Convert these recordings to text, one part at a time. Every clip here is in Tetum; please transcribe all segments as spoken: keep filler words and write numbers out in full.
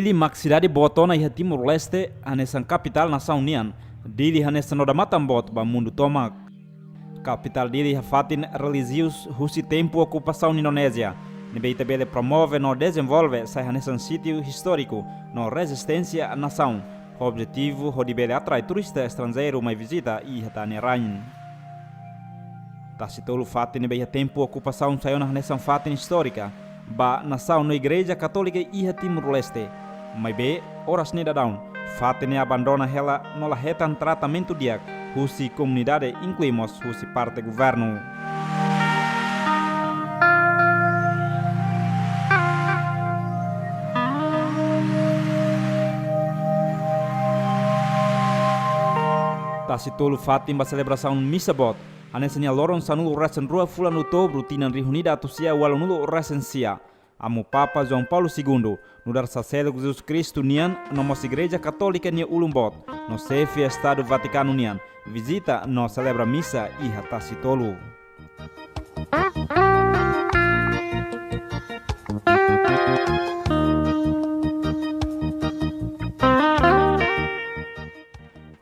Dili mak sidade boot ona iha Timor-Leste, hanesan kapitál nasaun nian. Dili hanesan odamatan boot ba mundu tomak. Kapitál Dili iha fatin relijiozu husi tempu okupasaun Indonézia, ne'ebé ita bele promove no dezenvolve sai hanesan sítiu istóriku no rezisténsia nasaun, ho objetivu hodi bele atrai turista estranjeiru mai vizita iha ita-nia rain. Tasitolu fatin ne'ebé iha tempu okupasaun sai ona hanesan fatin istórika ba nasaun no Igreja Katólika iha Timor-Leste. Maibé, oras ne'e daudaun, fatin ne'e abandona hela no la hetan tratamentu di'ak husi komunidade, inklui mós husi parte governu. Tasitolu fatin ba selebrasaun misa boot, hanesan iha loron sanulu-resin-rua fulan Outubru tinan rihun ida atus sia ualunulu-resin-sia. Amu Papa João Paulo Segundo, nu'udar saseluk Jesus Kristu nian, no mós Igreja Katólika nia ulun boot, no xefe Estadu Vatikanu nian, vizita no selebra misa iha Tasitolu.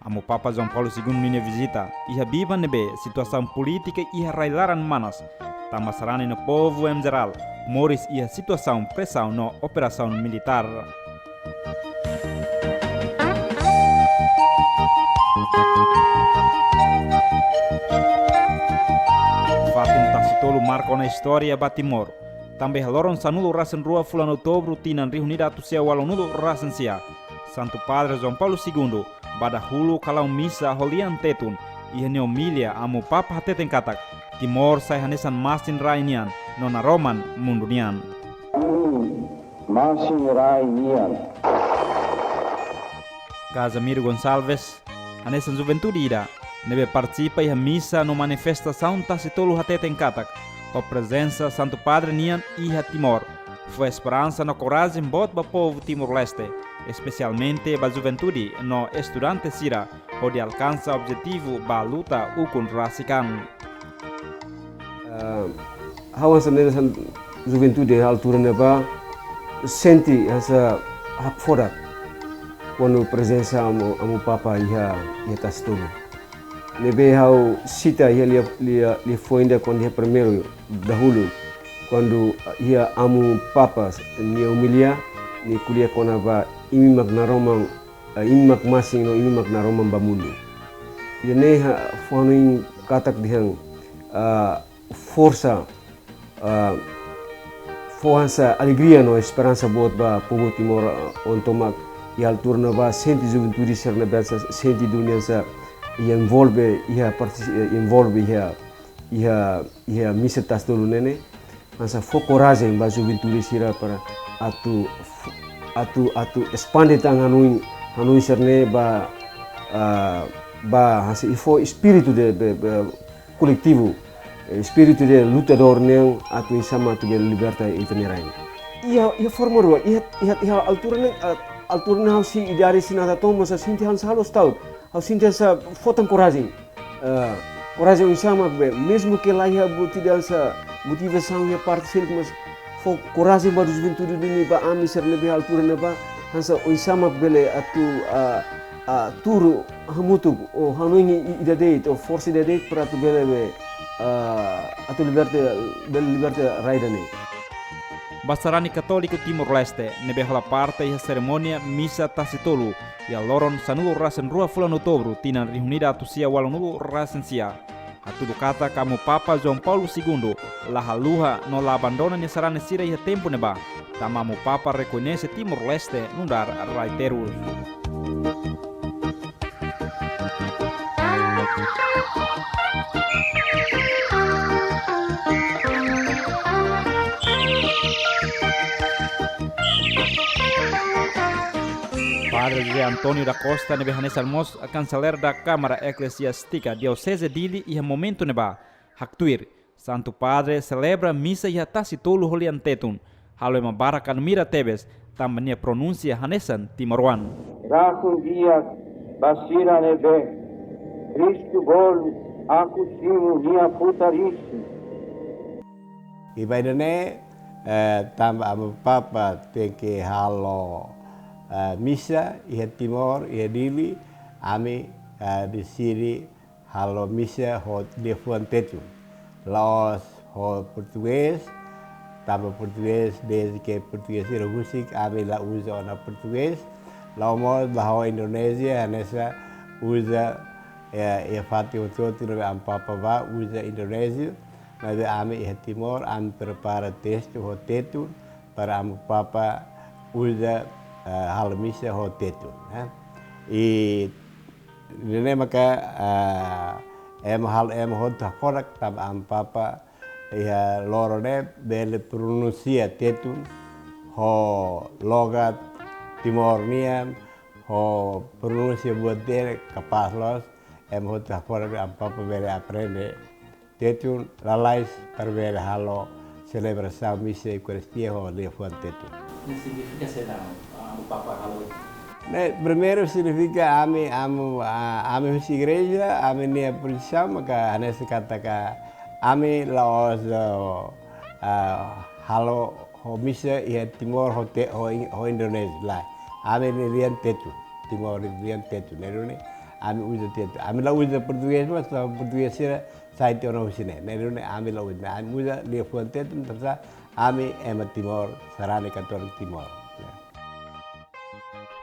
Amu Papa João Paulo Segundo ninia vizita iha biban ne'ebé situasaun polítika iha rai-laran manas, tanba sarani no povu em geral moris iha situasaun presaun no operasaun militár. Fatin Tasitolu marka ona istória ba Timor. Tanba iha loron sanulu-resin-rua fulan Outubru tinan rihun ida atus sia ualunulu-resin-sia, Santu Padre João Paulo Segundo ba dahuluk hala'o misa ho lian Tetun. Iha nia omilia, Amu Papa hateten katak Timor sai hanesan masin-rai nian no naroman mundu nian. Masin-rai nian. Casimiro Gonçalves, hanesan juventude ida ne'ebé partisipa iha misa no manifestasaun Tasitolu, hateten katak, ho prezensa Santu Padre nian iha Timor, fó esperansa no korajen boot ba povu Timor-Leste, espesialmente ba juventude no estudante sira, hodi alkansa objetivu ba luta ukun rasik an. Ah, ha'u hanesan juventude iha altura ne'ebá sente hanesan hakfodak kuandu prezensa Amu, Amu Papa iha, iha Tasitolu. Ne'ebé ha'u sita iha lia, lia, liafuan ida kuandu iha primeiru dahuluk, kuandu iha Amu Papa nia omilia, nia ko'alia kona-ba imi mak naroman, eh, imi mak masin no imi mak naroman ba mundu. Ida-ne'e ha-, fó hanoin katak dehan, ah, forsa, ah, fó hanesan alegria no esperansa boot ba povu Timor, ah, ohin tomak iha altura ne'ebá sente juventude sira ne'ebé hanesan sente duni hanesan iha envolve, iha partis-, eh, envolve iha, iha, iha misa Tasitolu ne'e ne'e. Hanesan fó korajen ba juventude sira para atu, atu, atu espande tan hanoin, hanoin sira-ne'e ba, ah, ba hanesan i fó espíritu de, de, de koletivu, eh, espíritu de lutadór nian atu oinsá mak atu bele liberta ita-nia rain. Iha, iha forma rua, iha, iha, iha altura ne'e, ah, altura ne'e ha'u sei idade sei natar to'o, mas ha'u sente hanesan halo stout, ha'u sente hanesan fó tan korajen. Ah, korajen oinsá mak be, mezmu ke la iha buat ida hanesan motivasaun iha parte seluk, mas fó korajen ba juventude duni, ba ami sira ne'ebé iha altura ne'ebá, hanesan oinsá mak bele atu, ah, ah, tuur hamutuk, ou hanoin i-, ida de'it, ou forsa ida de'it para atu bele be, ah, atu liberta, bele liberta rai ida-ne'e. Ba sarani katóliku Timor-Leste ne'ebé hola parte iha serimónia misa Tasitolu iha loron sanulu-resin-rua fulan Outubru tinan rihun ida atus sia ualunulu-resin-sia, hatudu katak Amu Papa João Paulo Segundo la haluha no la abandona nia sarani sira iha tempu ne'ebá, tanba Amu Papa rekoñese Timor-Leste nu'udar rai terus. Padre José António da Costa, ne'ebé hanesan mós Kanselér da Câmara Eclesiástica Diocese Dili iha momentu ne'ebá, haktuir, Santu Padre selebra misa iha Tasitolu ho lian Tetun, halo ema barak admira tebes, tanba nia pronúnsia hanesan timoroan. Rahun di'ak ba sira ne'ebé Kristu bolu, aku simu nia futar isin. I ba ida-ne'e, eh, tanba Amu Papa tenke halo, ah, misa iha Timor, iha Dili, ami, ah, deside halo misa ho liafuan Tetun. La'ós ho portugés, tanba portugés, dezde ke portugés sira husik, ami la uza ona portugés. La'ós mós ba ho Indonézia, hanesan uza, eh, iha fatin hotu-hotu ne'ebé Amu Papa bá, uza Indonézia. Maibé ami iha Timor, ami prepara testu ho Tetun para Amu Papa uza, eh, halo misa ho Tetun, eh. I ne'e maka, eh, ema hal-, ema hotu hakfodak tanba Amu Papa iha loron ne'e bele pronunsia Tetun ho logat Timor nian, ho pronunsia buat ida kapás loos, ema hotu hakfodak Amu Papa bele aprende Tetun lalais para bele halo selebrasaun misa Eukaristia ho liafuan Tetun. Ne'e signifika saida, Amu Papa halo? Ne'e, primeiru signifika ami, ami, ah, ami husi igreja, ami-nia pozisaun maka hanesan katak ami la'ós, ah, halo ho misa iha Timor ho Te-, ho In-, ho Indonézia, lae. Ami-nia lian Tetun, Timor lian Tetun, ne'e duni ami uza Tetun. Ami la uza portugés, mas tanba portugés sira sai tiha ona husi ne'e. Ne'e duni ami la uza, ami uza liafuan Tetun, tanba ami ema Timor, sarani Katólika Timor.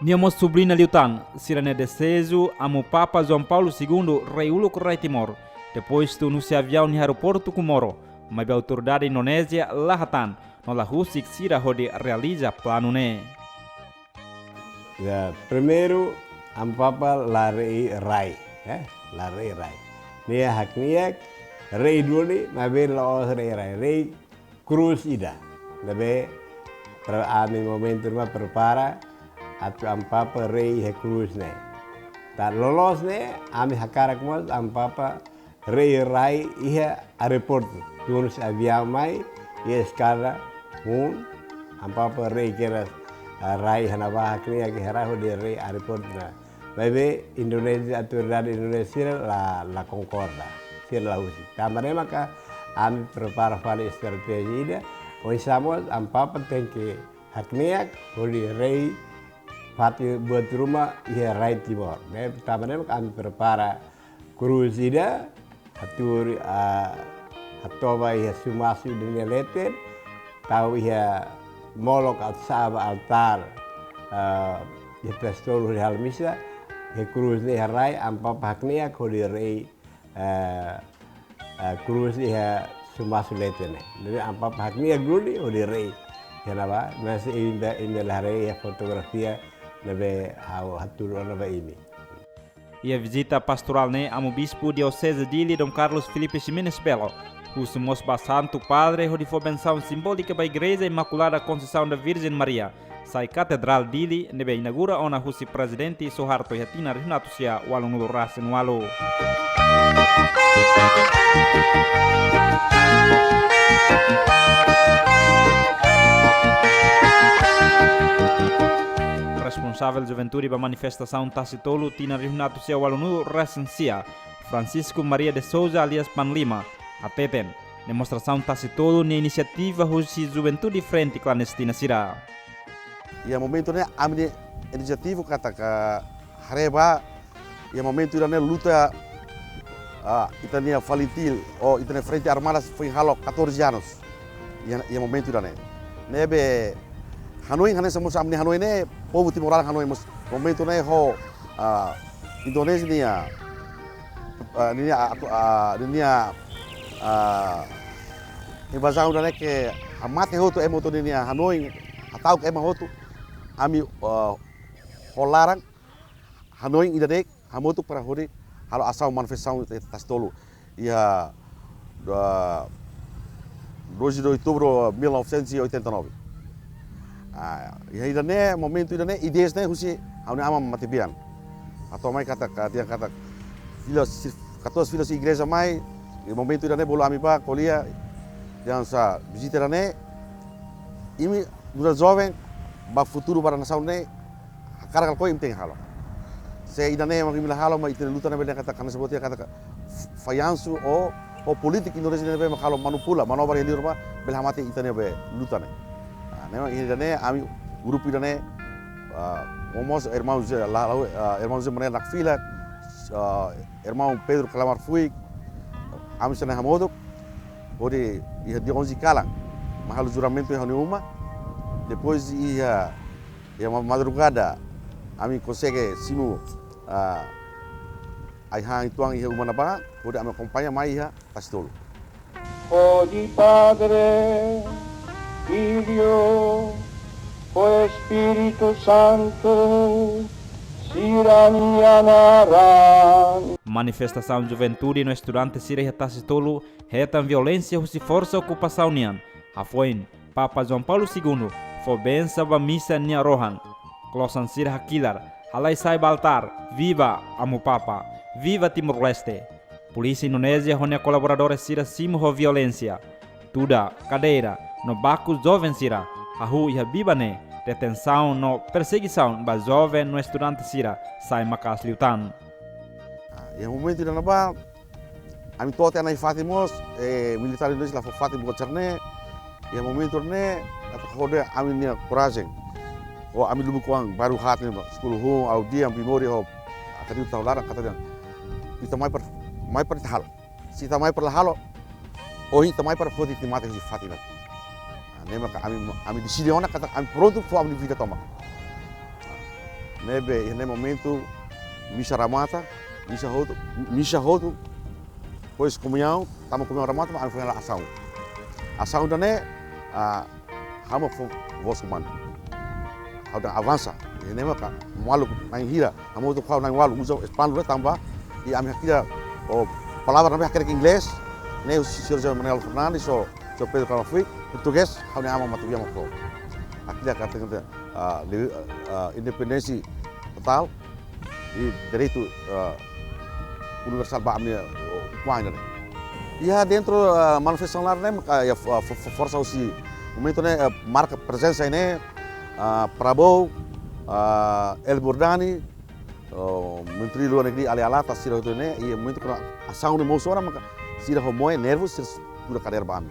Nia mós subliña liután, sira-nia dezeju Amu Papa João Paulo Segundo, rei uluk rai Timor, depois tun husi aviaun iha aeroportu Comoro, maibé autoridade Indonézia la hatán, no la husik sira hodi realiza planu ne'e. Ya, primeiru, Amu Papa la rei rai, eh? La rei rai. Nia hakne'ak rei duni, maibé la'ós rei rai, rei krús ida. Ne'ebé para ami momentu ne'ebá prepara atu Amu Papa rei iha krús ne'e. Tan loloos ne'e, ami hakarak mós Amu Papa rei rai iha aeroportu. Tun husi aviaun mai, iha eskada hun, Amu Papa rei kedas, ah, rai iha ne'ebá, hakne'ak iha rai hodi rei aeroportu ne'e. Maibé Indonézia, autoridade Indonézia sira la, la konkorda, sira la husik. Tanba ne'e maka ami prepara fali estratéjia ida, oinsá mós Amu Papa tenke hakne'ak hodi rei fatin buat ruma iha rai Timor. Ne'e, tanba ne'e maka ami prepara krús ida, hatuur, ah, hatoba iha sumasu ida-ne'e leten, tau iha molok atau sa'e ba altár, ah, iha Tasi Tolu hodi halo misa, iha krús ne'e iha rai, Amu Papa hakne'ak hodi rei, eh, eh, krús iha sumasu leten ne'e. Jadi Amu Papa hakne'ak duni hodi rei. Iha ne'ebá, mas imi bele, imi bele haree iha fotografia ne'ebé ha'u hatuur ona ba imi. Iha vizita pastorál ne'e, Amu Bispu Dioseze Dili Dom Carlos Filipe Ximenes Belo husu mós ba Santu Padre hodi fó bensaun simbólika ba Igreja Imaculada Conceição da Virgem Maria, sai Katedrál Dili, ne'ebé inaugura ona husi Prezidente Suharto iha tinan rihun atus sia ualunulu resin ualu. Responsavel juventude ba manifestasaun Tasi Tolu tinan rihun atus sia ualunulu resin sia, Francisco Maria de Souza alias Panlima, hateten, demonstrasaun Tasi Tolu ne'e inisiativa husi juventude frente klandestina sira. Iha momentu ne'e ami-nia inisiativa katak haree ba, iha momentu ida-ne'e luta, ah, ita-nia FALINTIL, ou ita-nia Frente Armada foin halo catorze anos. Iha, iha momentu ida-ne'e. Ne'ebé hanoin hanesan mós ami-nia hanoin ne'e, povu timoroan hanoin mós momentu ne'e ho, ah, Indonézia nia, ah, ninia atu-, ah, ninia, ah, invazaun ida-ne'e ke hamate hotu ema hotu ninia hanoin, hata'uk ema hotu, ami, ah, ho laran, hanoin ida-ne'e hamutuk para hodi halo asaun manifestasaun Tasi Tolu. Iha, ah, doze de outubro mil novecentos e oitenta e nove. Ah, iha ida-ne'e, momentu ida-ne'e, ideias ne'e husi ha'u-nia aman matebian. Hato'o mai katak, dehan katak, fila husi, katuas fila husi igreja mai, iha momentu ida-ne'e bolu ami bá ko'alia, dehan sá vizita ida-ne'e, imi nu'udar joven, ba futuru ba nasaun ne'e, hakarak halo, imi tenke halo. Se ida-ne'e mak imi la halo, mak ita-nia luta ne'e bele katak hanesan botir katak fallansu ou, ou polítika Indonézia ne'ebé mak halo manipula, manobra iha liur bá, bele hamate ita-nia be luta ne'e. Ah, ne'e mak ida-ne'e, ami grupu ida-ne'e, ah, Mós irmaun José, la, la, ah, irmaun José Maria Nakfila, ah, irmaun Pedro Kalamar Fuik, ami sira na'in hamutuk, hodi iha dia onze kalan, mak halo juramentu iha ha'u-nia uma. Depois iha, iha ma-, madrugada, ami konsege simu, ah, ai-han uitoan iha uma ne'ebá, hodi ami akompaña mai iha Tasitolu. Hodi Padre, Filho, ho Espíritu Santu, sira-nia naran. Manifestasaun juventude no estudante sira iha Tasitolu hetan violénsia husi forsa okupasaun nian, hafoin Papa João Paulo Segundo fó bensaun ba misa nia rohan. Klosan sira hakilar, halai sai ba altár, "Viva Amu Papa, viva Timor-Leste." Polísia Indonézia ho nia kolaboradores sira simu ho violénsia. Tuda, kadeira, no baku joven sira, hahú iha biban ne'e, detensaun no persegisaun ba joven no estudante sira sai maka'as liután. Ah, iha momentu ida-ne'ebá, ami to'o tiha ona iha fatin mós, eh, militár Indonézia la fó fatin buat sira-ne'e. Iha momentu ne'e, atu hodi ami-nia korajen. Ho ami lubuk-oan baru haat ne'e, ba, eskola hun, ha'u dehan primori ho, akademi tau laran, katak dehan, "Ita mai para, mai para ita halo. Se ita mai para la halo, ohin ita mai para hodi ita mate husi fatin ne'e." Ah, ne'e maka ami, ami deside ona katak ami prontu fó ami-nia vida tomak. Ne'ebé, iha ne'e momentu, misa remata, misa hotu, misa hotu, depois komuñaun, tama komuñaun remata, mak ami foin halo asaun. Asaun ida-ne'e, ah, ha'u mak fó vós komandu. Ha'u dehan avansa, iha ne'e maka maluk na'in hira, hamutuk ho ha'u na'in ualu, uza espandu ne'e tanba, i ami hakilar, o, palavra ne'ebé hakerek inglés, ne'e husi señór José Manuel Fernandes, ho señór Pedro Kalamar Fuik, portugés, ha'u-nia aman Matuia mak fó. Hakilar katak, ah, li-, ah, independénsia totál, i direitu, ah, universál ba ami, ah, kuan ne'e. Iha dentro, ah, manifestasaun laran ne'e, ah, iha fo-, fo-, fo-, forsa husi momentu ne'e, ah, marka prezensa ne'e, ah, Prabowo, ah, El Burdani, oh, Menteri Luar Negeri Ali Alatas sira hotu ne'e, i momentu kuandu asaun ne'e mosu ona maka sira ho moe nervus, sira tuda kadeira ba ami.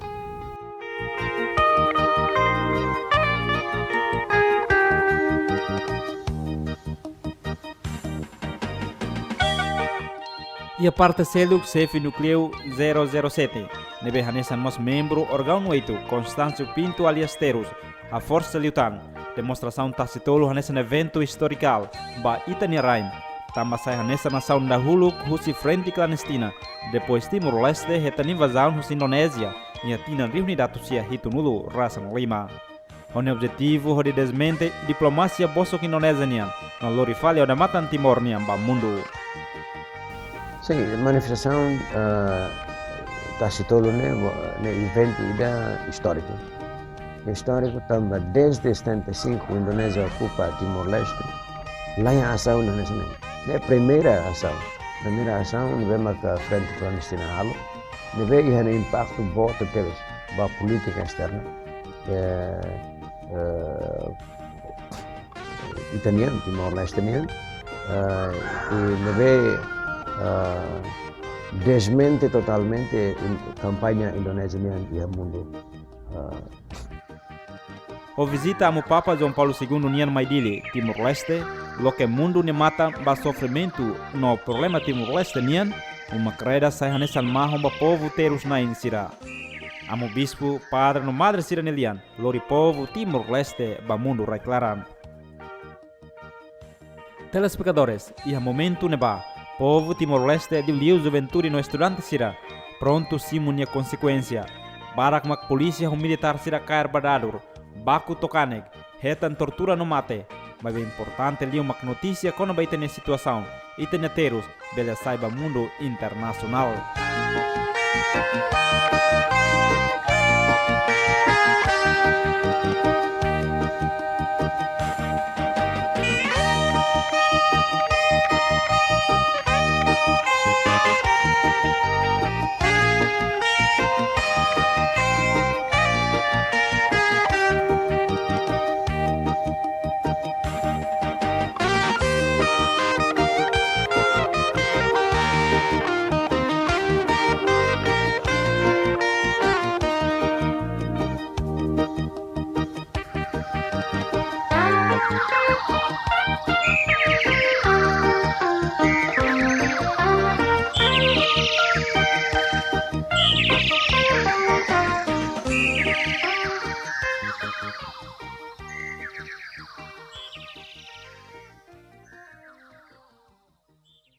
Iha parte seluk xefe núkleu zero zero sete, ne'ebé hanesan mós membru órgaun oito, Constâncio Pinto alias Terus, haforsa liután demonstrasaun Tasitolu hanesan eventu istorikál ba ita-nia rain, tanba sai hanesan asaun dahuluk husi frente klandestina, depois Timor-Leste hetan invazaun husi Indonézia, iha tinan rihun ida atus sia hitunulu resin lima. Ho nia objetivu hodi dezmente diplomasia bosok Indonézia nian, no lori fali odamatan Timor nian ba mundu. Sin, manifestasaun, eh, Tasitolu ne'e, ne'e eventu ida istóriku. Istóriku tanba desde setenta e cinco Indonézia okupa Timor-Leste, laiha asaun hanesan ne'e. Ne'e primeira asaun. Primeira asaun ne'ebé maka frente klandestina halo, ne'ebé iha nia impaktu boot tebes ba polítika esterna, eh, eh, ita-nian, Timor-Leste nian, eh, i ne'ebé, eh, dezmente totalmente in-, kampaña Indonézia nian iha mundu. Eh. Ho vizita Amu Papa João Paulo Segundo nian mai Dili, Timor-Leste, loke mundu nia matan ba sofrimentu no problema Timor-Leste nian, uma kreda sai hanesan mahon ba povu terus-na'in sira. Amu bispu, padre no madre sira-nia lian, lori povu Timor-Leste ba mundu rai-klaran. Telespetadores, iha momentu ne'ebá, povu Timor-Leste liuliu juventude no estudante sira, prontu simu nia konsekuénsia. Barak mak polísia ho militár sira kaer ba dadur, baku to'o kanek, hetan tortura no mate, maibé importante liu mak notísia kona-ba ita-nia situasaun, ita-nia terus, bele sai ba mundu internasionál.